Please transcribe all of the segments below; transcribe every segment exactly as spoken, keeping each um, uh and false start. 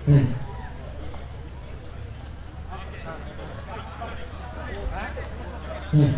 Tres. Tres.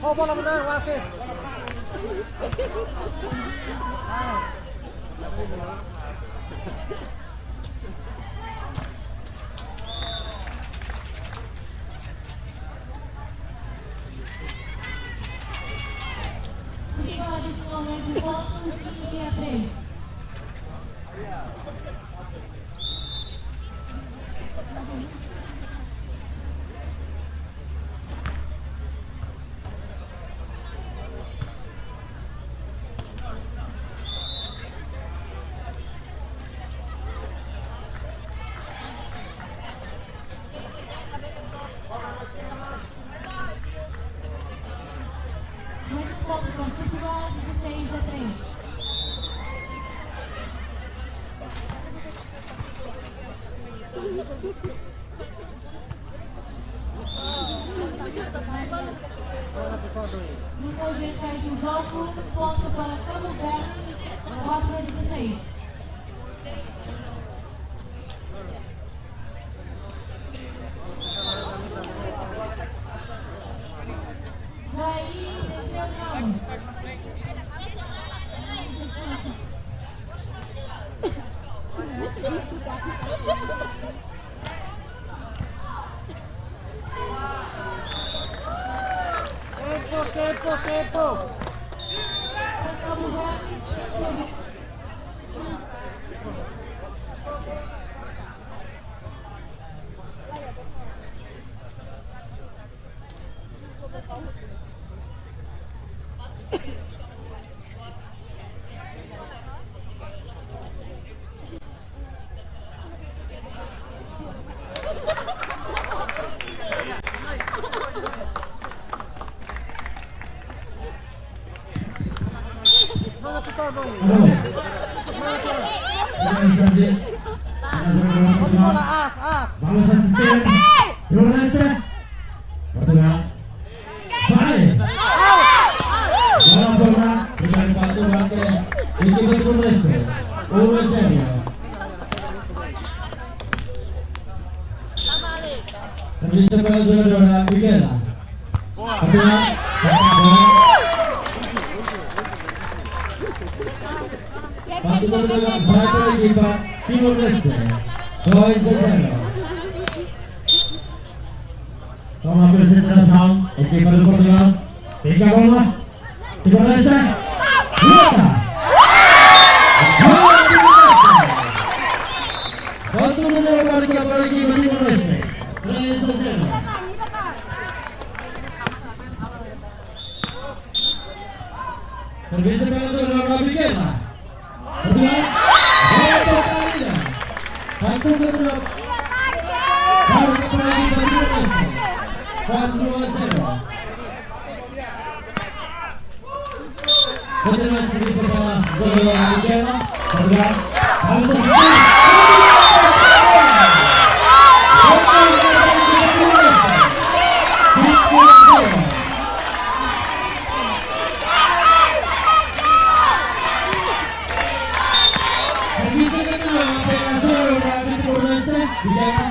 Oh, bola benar, wasit. Número dezasseis do jogo, ponto para Cabo Verde, quatro a dezasseis. Daí, desceu não. Tempo, tempo, tempo. Bola, as, as. Vamos asistir. Timor-Leste. Portugal. Vai. Bola fora. Primeiru falta, ekipa Timor-Leste. Um a zero. Servisu ba jogadora Miguela. Portugal. Portugal vai ba ekipa Timor-Leste. Dois a zero. Toma konsentrasaun, ekipa Portugal. Pica bola. Timor-Leste. Luta. Gol Timor-Leste. Gol Timor-Leste. Três a zero. Servisu ba jogadora Miguela. Portugal. Gol Portugal. Satu ke dua. Baru kembali Timor-Leste. Quatro a zero. Kontinua servisu ba jogadora Miguela. Portugal. Vamos a Servisu ba jogadora Timor-Leste. Miguela.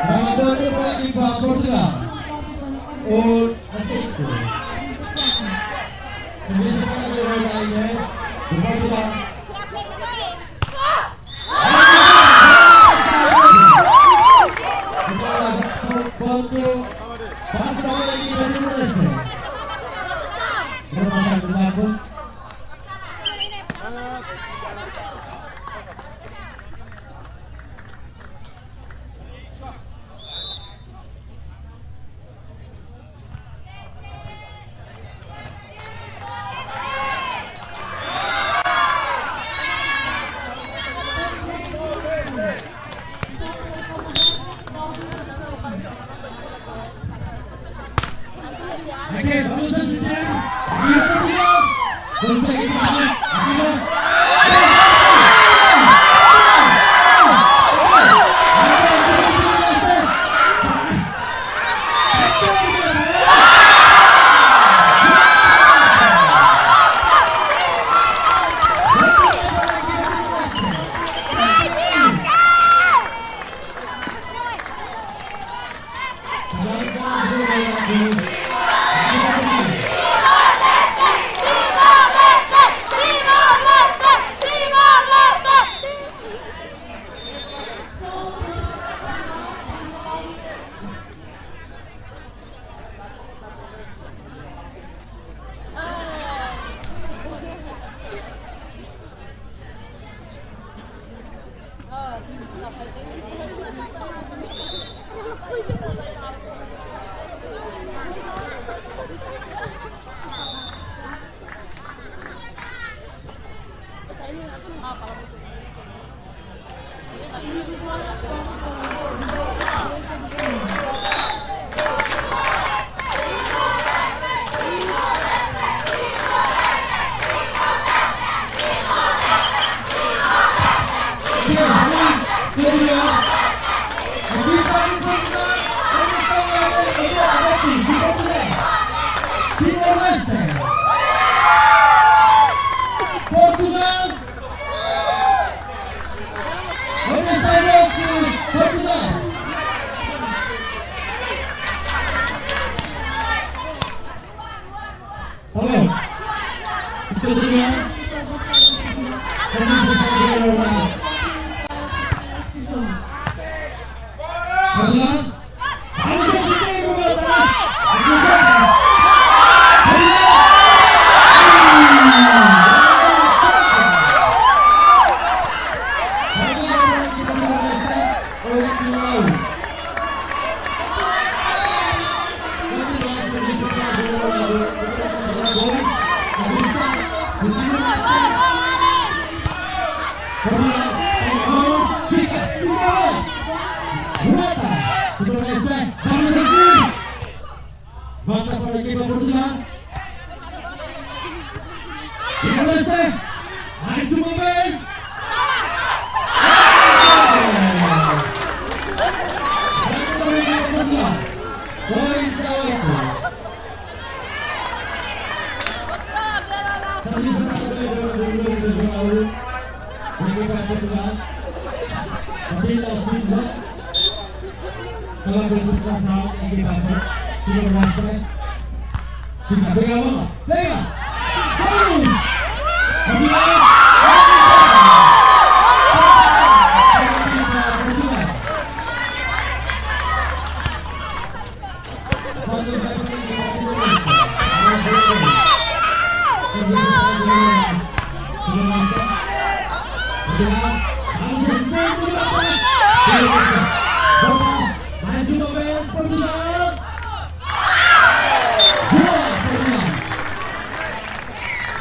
Ganhadór para a equipa Portugal, o Asenco. Feliz para o Portugal. Oke, vamos a asistir. Vamos a asistir. Portugal. Portugal. Halo. Selanjutnya. Halo. Volta para a equipa Portugal. Timor-Leste, mais uma vez. Dois a oito. Feliz para o jogador do Rio de Janeiro. Equipa Portugal. Fabinho da Silva. Kalau ada situasaun, ekipa Timor-Leste. Pega, pega a bola. Pega! Vamos! Vamos! Mais uma vez, Portugal! Boa, Portugal!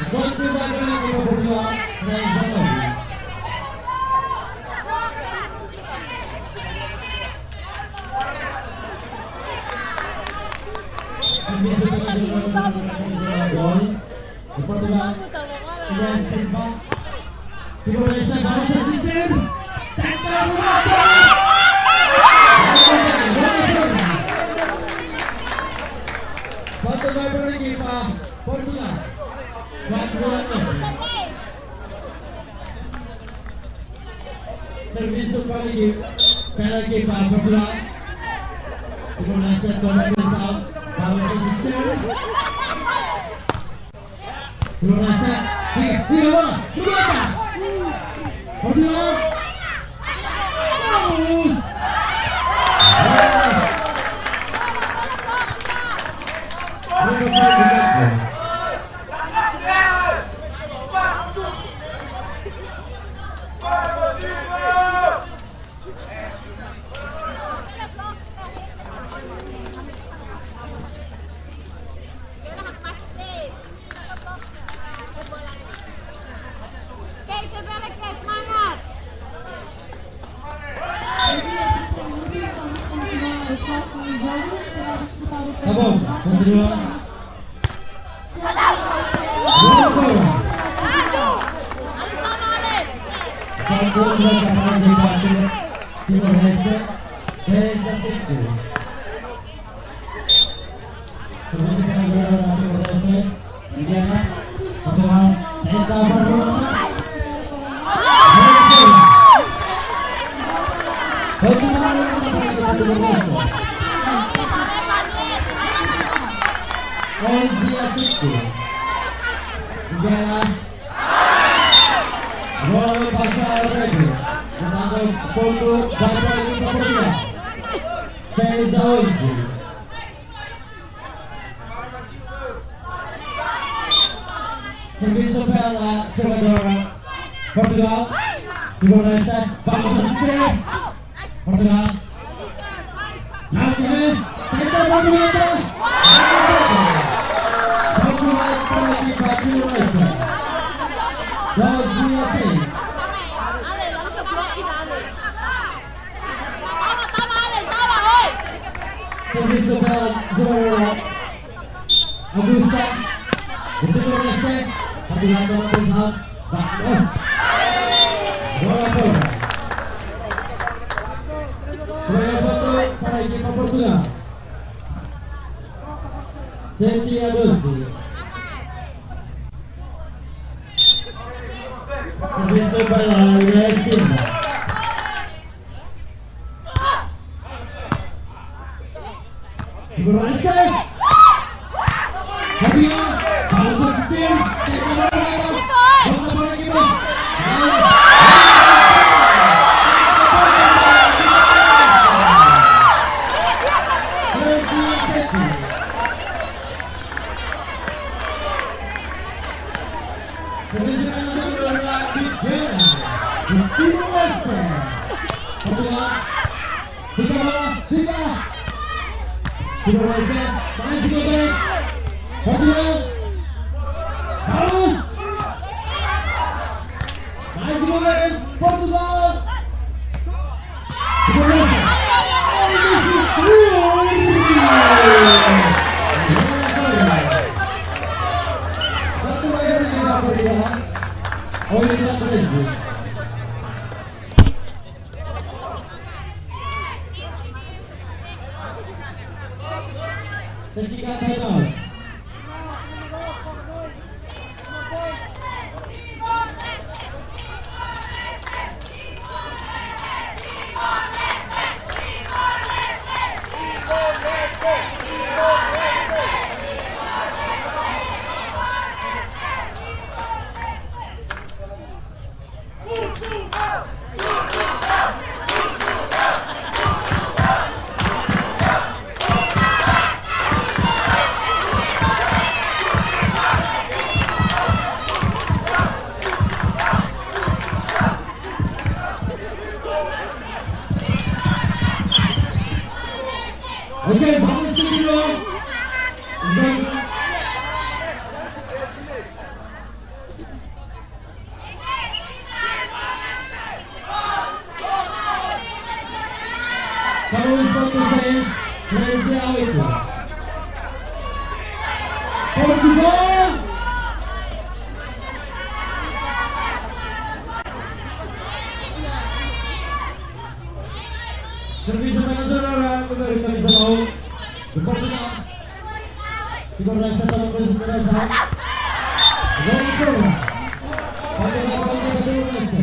Enquanto vai ganhar a Portugal, três a nove. Falta vai para a equipa Portugal. Quatro a nove. Servisu para ekipa, para ekipa Portugal. Timor-Leste toma atensaun. Vamos asistir. Timor-Leste. Fica, fica, bola. Remata. Portugal. Vamos. Oke, semangat. Tá bom, continua. Onze a cinco. Bola pasa Regi. Pontu para Portugal. Seis a onze. Servisu pela jogadora Portugal. Timor-Leste, vamos asistir. Portugal. Lagi, tenta Portugal. Portugal para ekipa Timor-Leste. Doze a seis. Servisu pela jogadora Augusta. Timor-Leste. Portugal toma atensaun. Vamos. Bola fora. Bola fora para ekipa Portugal. Sete a doze. Servisu pela Leste. Timor-Leste. Hadiah, vamos asistir. Bola para ekipa. Timor-Leste. Fica a bola, fica. Timor-Leste, mais uma vez. Portugal. Vamos. Mais uma vez, Portugal. Timor-Leste. Olha, Téknika timeout. Ok, vamos continuar. Para os portugueses, treze a oito. Portugal! Servisu para a zona, número camisa um, do Portugal. Timor-Leste toma posse de bola. Vamos jogar. Pode jogar, pode jogar, Timor-Leste.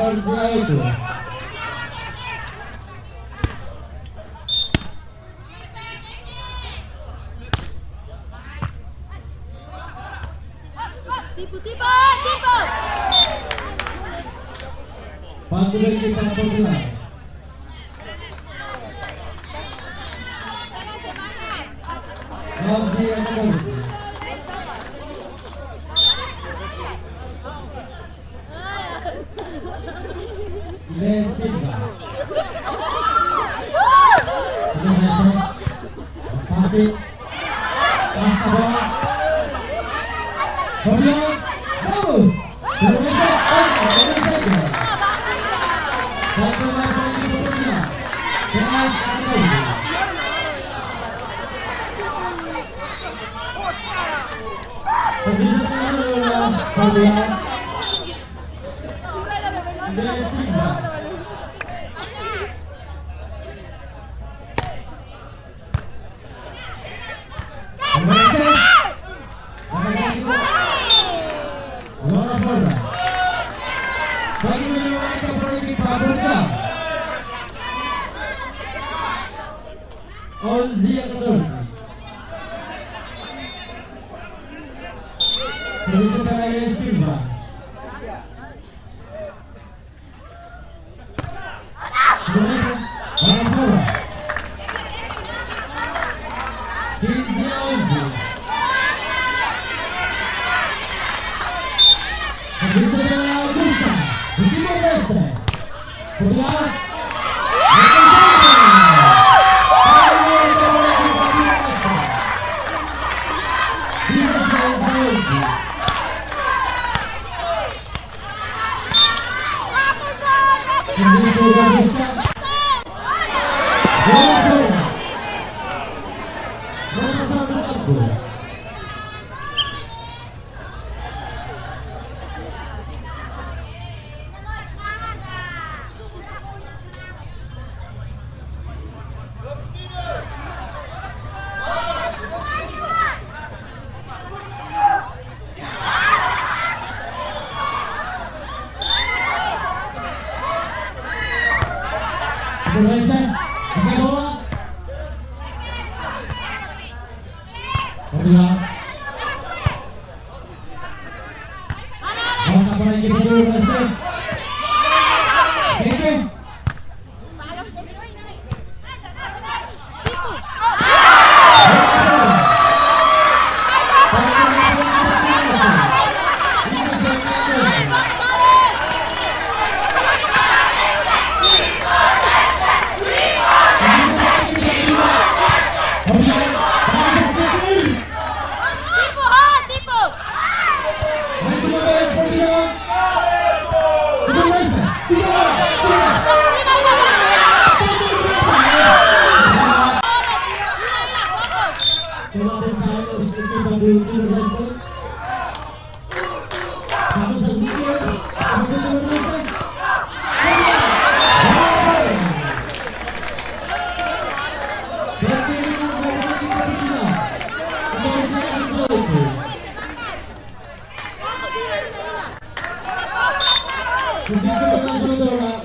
Terus itu. Tipu, tipu, tipu. Pandu dari kita, Portugal. Nove a catorze. Leo Silva. Pase. Pasa bola. Fabian. Vamos. Indonesia. Indonesia. Satu lagi Indonesia. Kelas satu. Pemirsa, Fabian. Onze a catorze. Servisu para Leo Silva. Bola fora. Quinze a onze. Servisu para Augusta. Timor-Leste. Bola. Indonesia, pakai bola. Portugal. Bola para ekipa Timor-Leste. Pepe.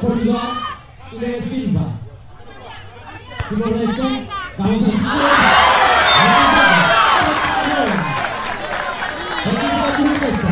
Portugal, Leo Silva. Timor-Leste, vamos a Timor-Leste.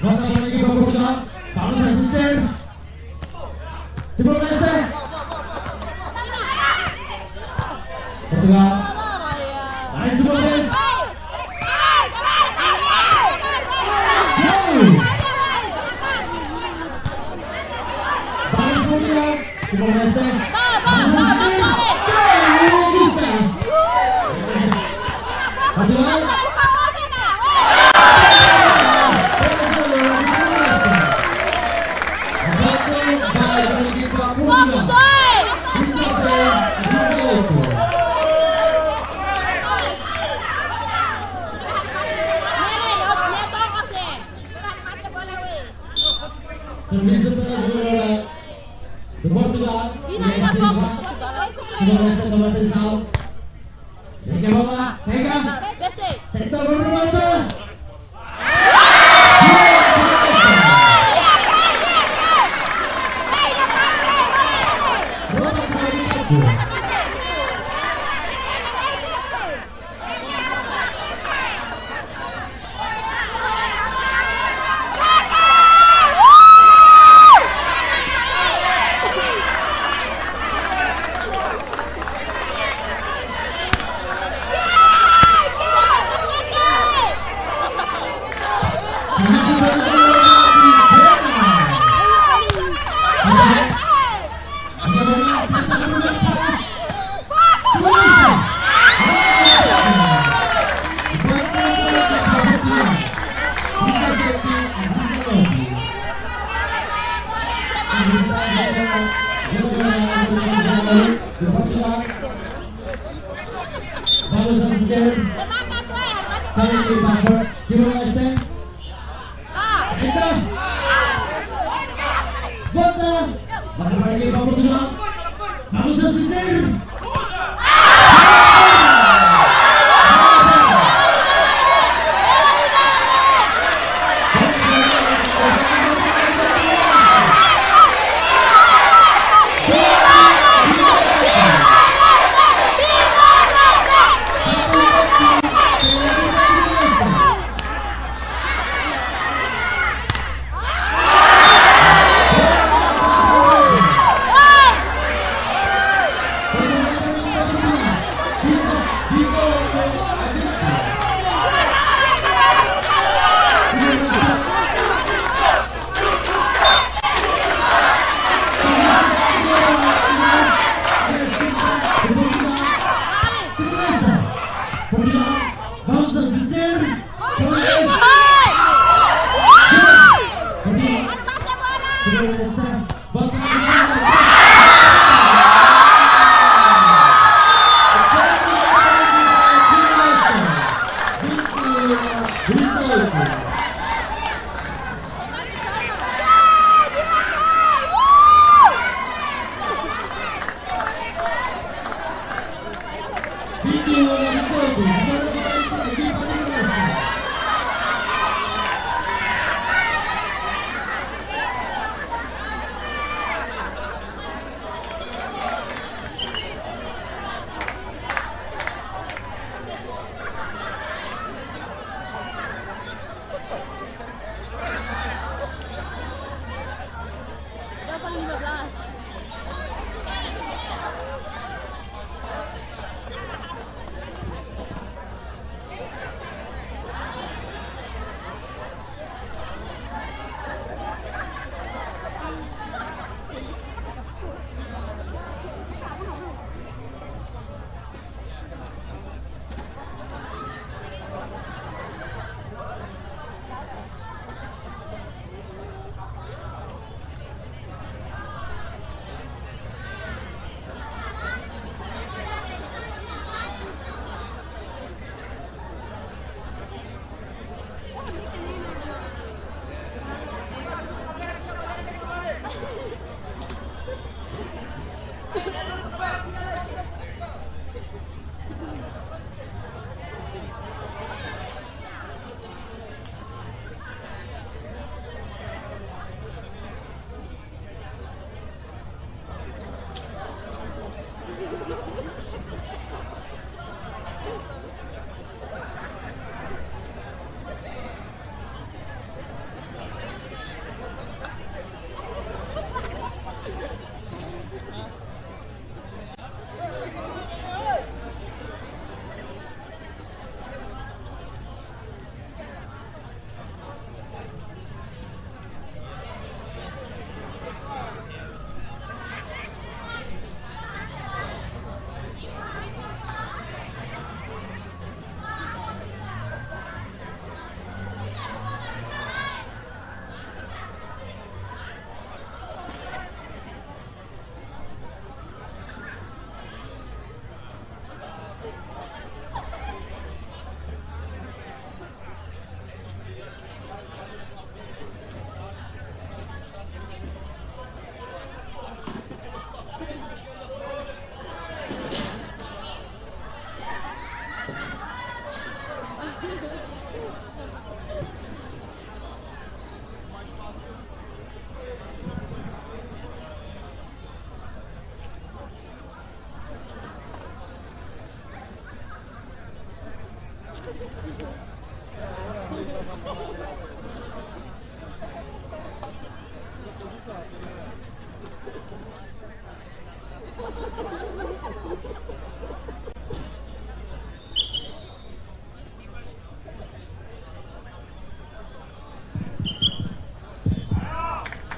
Nossa equipa Portugal, vamos assistir. Timor-Leste. Portugal. Mais uma vez. Gol! Vamos, Portugal. Timor-Leste. Vamos, vamos, vamos, vamos. Gol! Portugal. Fokus, oi! Servisu para jogadora de Portugal. Ina, ina, fokus. Timor-Leste, toma atenção. Pega a bola, pega. Beste. Tenta, vamos, levanta. Vamos a hacer. Vamos a hacer. Vota. Vamos para aquí, vamos, Portugal. Vamos a hacer.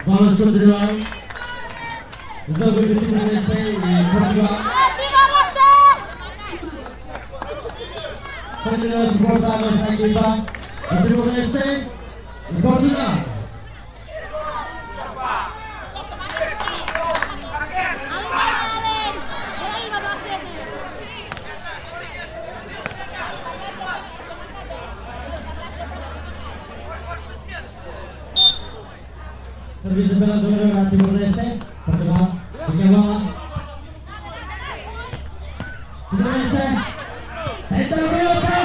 Vamos continuar. Jogo de Timor-Leste e Portugal. Continuamos suportando esta equipa de Timor-Leste e Portugal. Servisu pela zona Timor-Leste, Portugal, Portugal. Timor-Leste, entra pelota.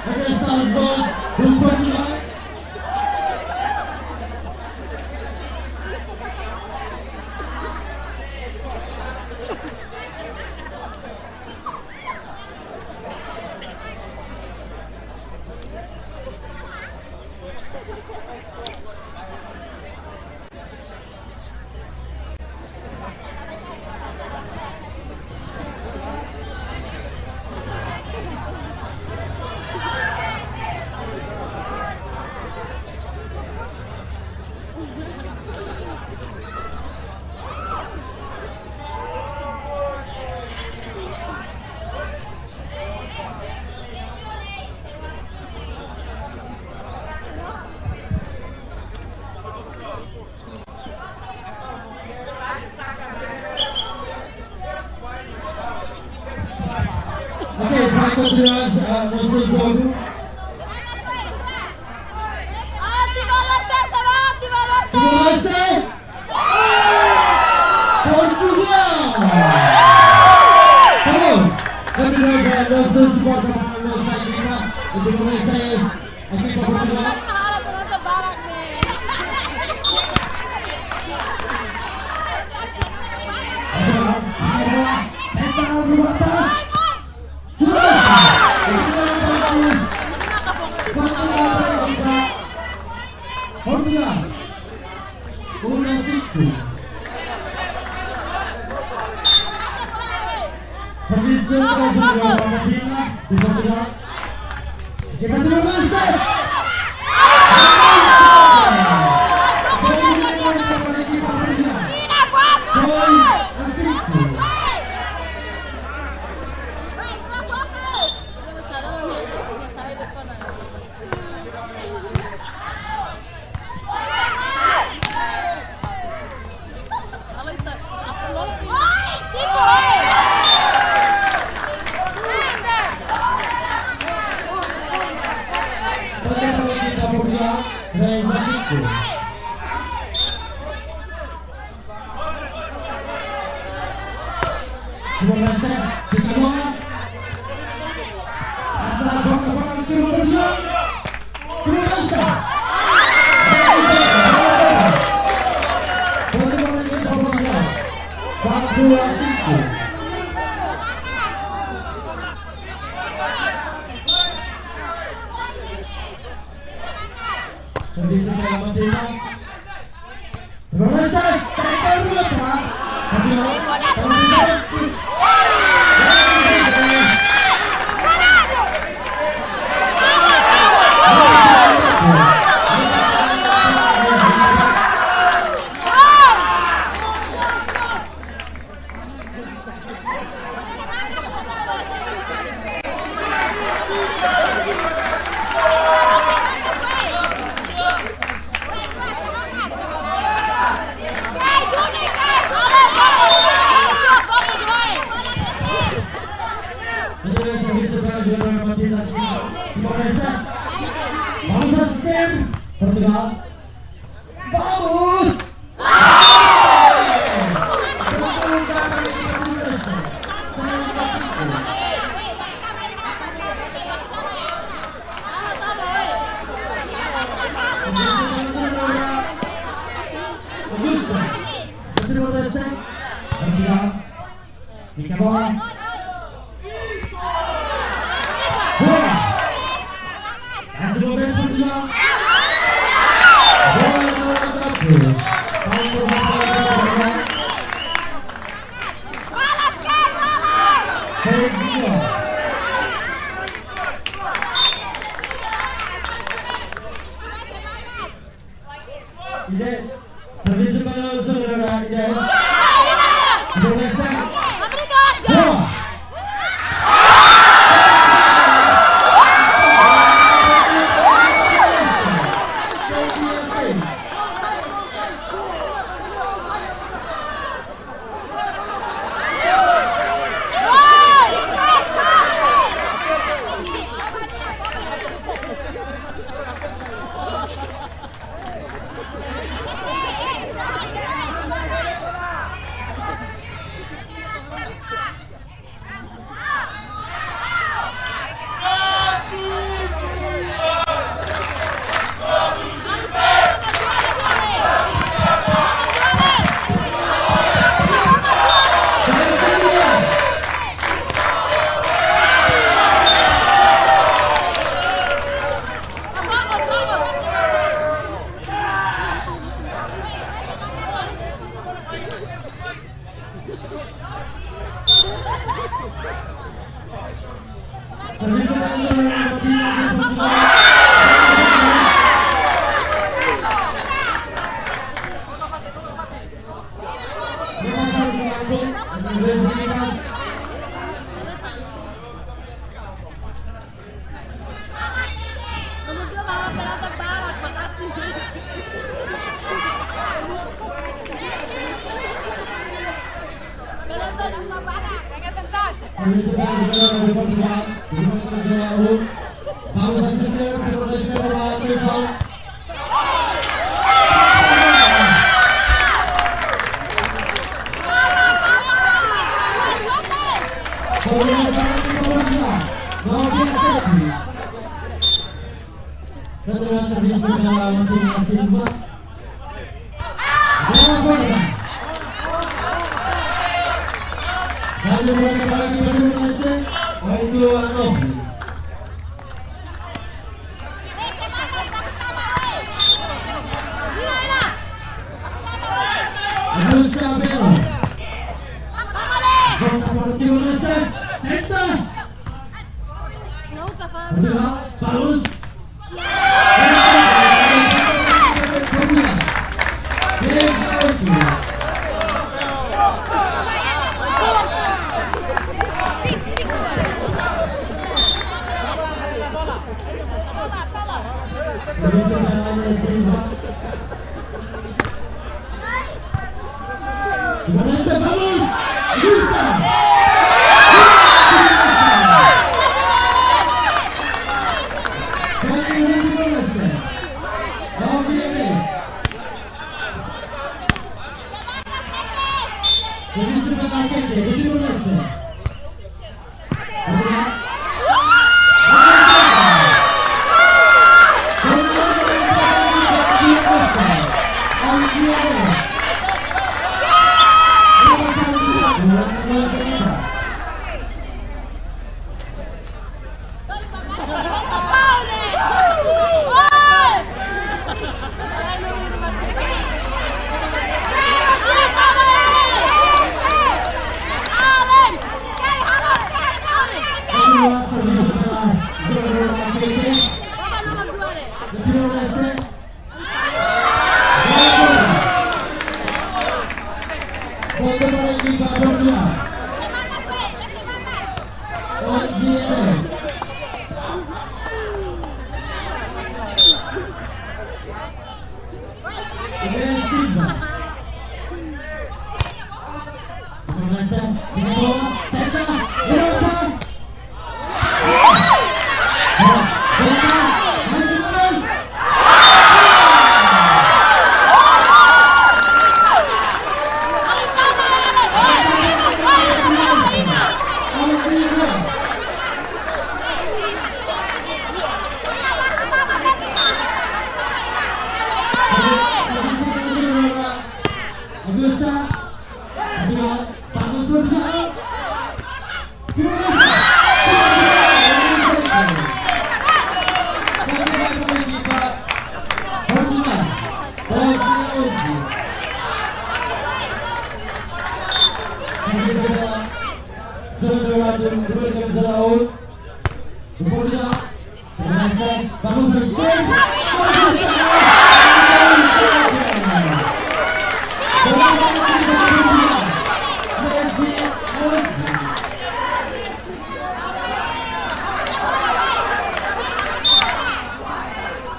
Aqui está os dois do Portugal. Ok, para continuar, ah, nosso jogo. Timor-Leste! Portugal! Bom, continuamos a nossa suporta para a nossa equipa. E Timor-Leste, equipa Portugal. Portugal. Uno cinco. Permiso, Argentina, di Portugal. Kita terima kasih. Vamos, Portugal. Vamos! Fica bom. Boa! Mais uma vez, Portugal. Boa, boa, boa. Palmas para Portugal. Seis, um. Ide, servisu para o senhor, ide. Boa! Vamos asistir, vamos asistir, vamos asistir. Portugal, balus.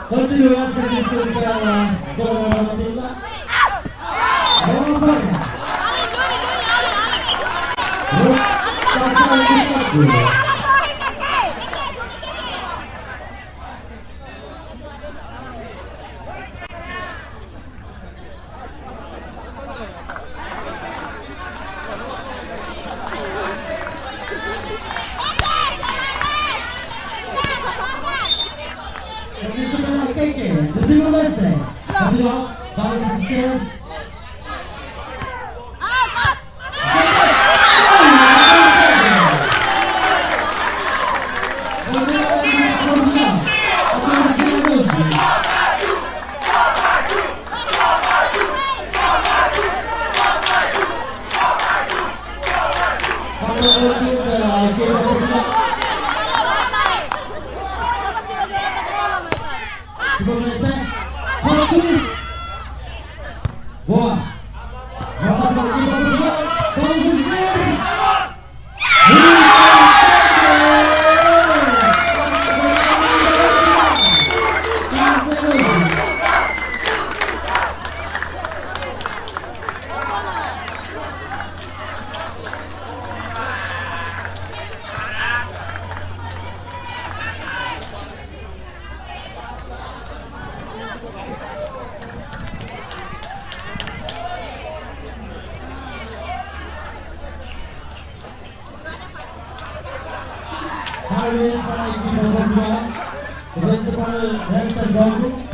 Kontinua servisu pela zona rotativa. Vamos para. Parabéns para a equipa Portugal. Parabéns para o resto do jogo.